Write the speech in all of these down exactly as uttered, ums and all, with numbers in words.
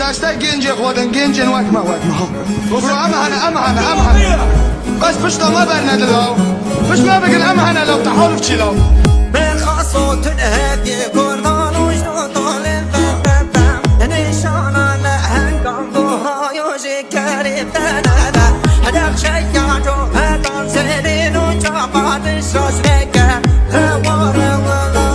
Deste gencê xwe din, gencên wek me, wek me. Bro, em hene, em hene, em hene. Bes pişta me bernedin law. Pişt me bigin, em hene law, tehaluf çi law. Bêxaso tu heviyê kurdan û ji dolên ve, nîşana lehengan buhayo ji kerê ve nebe. Nexşeya cohetan zêrîn û çavat şaş veke. Heware wela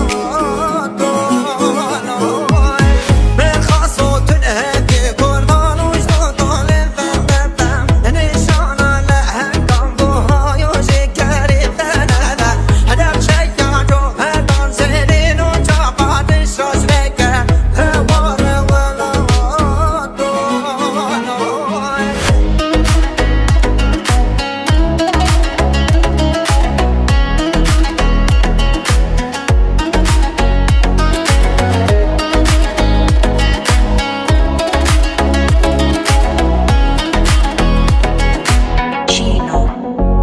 Çîno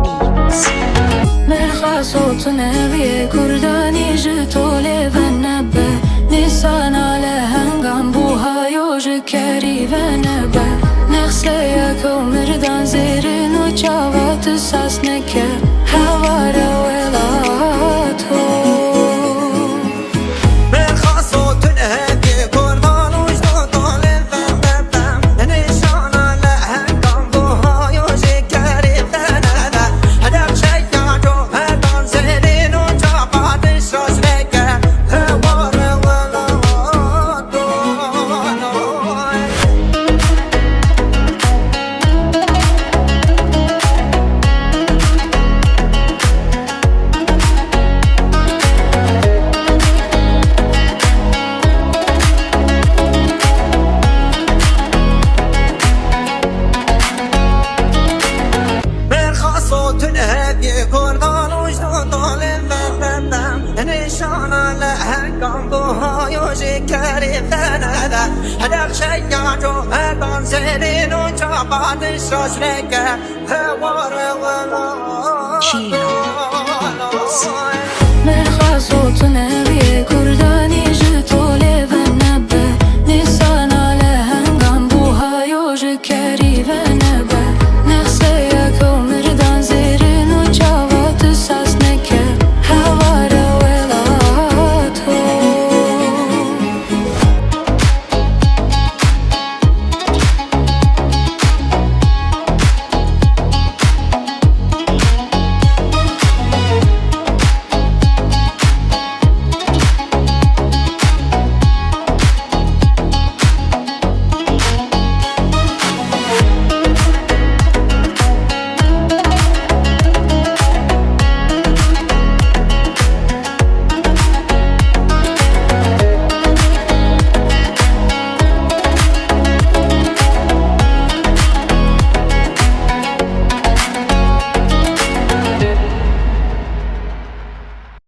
Beats. Merxa sotun eviyê kurdanî ji tolê venebe. Nîsana lehengan buhayo ji kerî venebe. Nexseyek û mirdan zêrin û çavat sas neke. Heware welato. Bêxaso tu heviyê kurdan û ji dolên ve nebe. Nîşana lehengan buhayo ji kerê ve nebe. Nexşeya cohetan zêrîn û çavat şaş veke. Heware wela Berxaso tu heviyê kurdan û ji dolên ve berdem. Nîşana lehengan buhayo ji kerê ve nebe. Nexşeya cohetan zêrîn û çavat şaş veke. Heware wela Çîno